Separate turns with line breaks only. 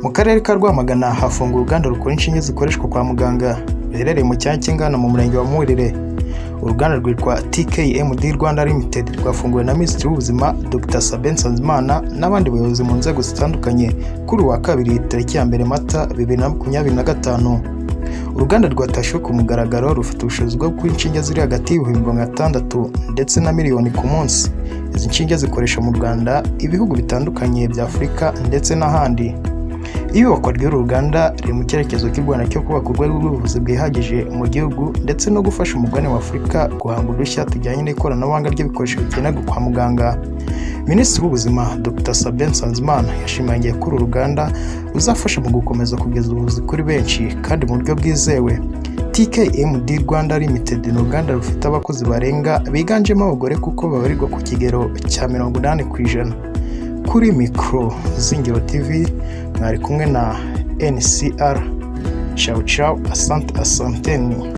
Mu karere ka Rwamagana hafunguwe uruganda rukora inshinge zikoreshwa kwa muganga, ruherereye mu cyanya cy'inganda mu murenge wa Mwurire. Uruganda rwitwa TKMD Rwanda Limited rwafunguwe na Minisitiri w'Ubuzima Dr Sabin Nsanzimana n'abandi bayobozi mu nzego zitandukanye kuri uyu wa kabiri, tariki ya 1 Mata 2025. Uruganda rwatashywe ku mugaragaro rufite ubushobozi bwo gukora inshinge ziri hagati y' 60,000 ndetse na miliyoni ku munsi. Izi nshinge zikoresha mu Rwanda, ibihugu bitandukanye bya Afurika ndetse n'ahandi. Iyubakwa ry'uru ruganda riri mu cyerekezo cy'u Rwanda cyo kubaka urwego rw'ubuvuzi bwihagije mu gihugu ndetse no gufasha umugabane wa Afurika guhanga udushya tujyanye n'ikoranabuhanga ry'ibikoresho bikenerwa kwa muganga. Minisitiri w'Ubuzima Dr Sabin Nsanzimana yashimangiye ko uru ruganda ruzafasha mu gukomeza kugeza ubuvuzi kuri benshi kandi mu buryo bwizewe. TKMD Rwanda Limited ni uruganda rufite abakozi barenga biganjemo abagore, kuko babarirwa ku kigero cya 80%. Kuri mikoro Zingiro TV mwari kumwe na NCR. Ciao ciao, asante, asanteni.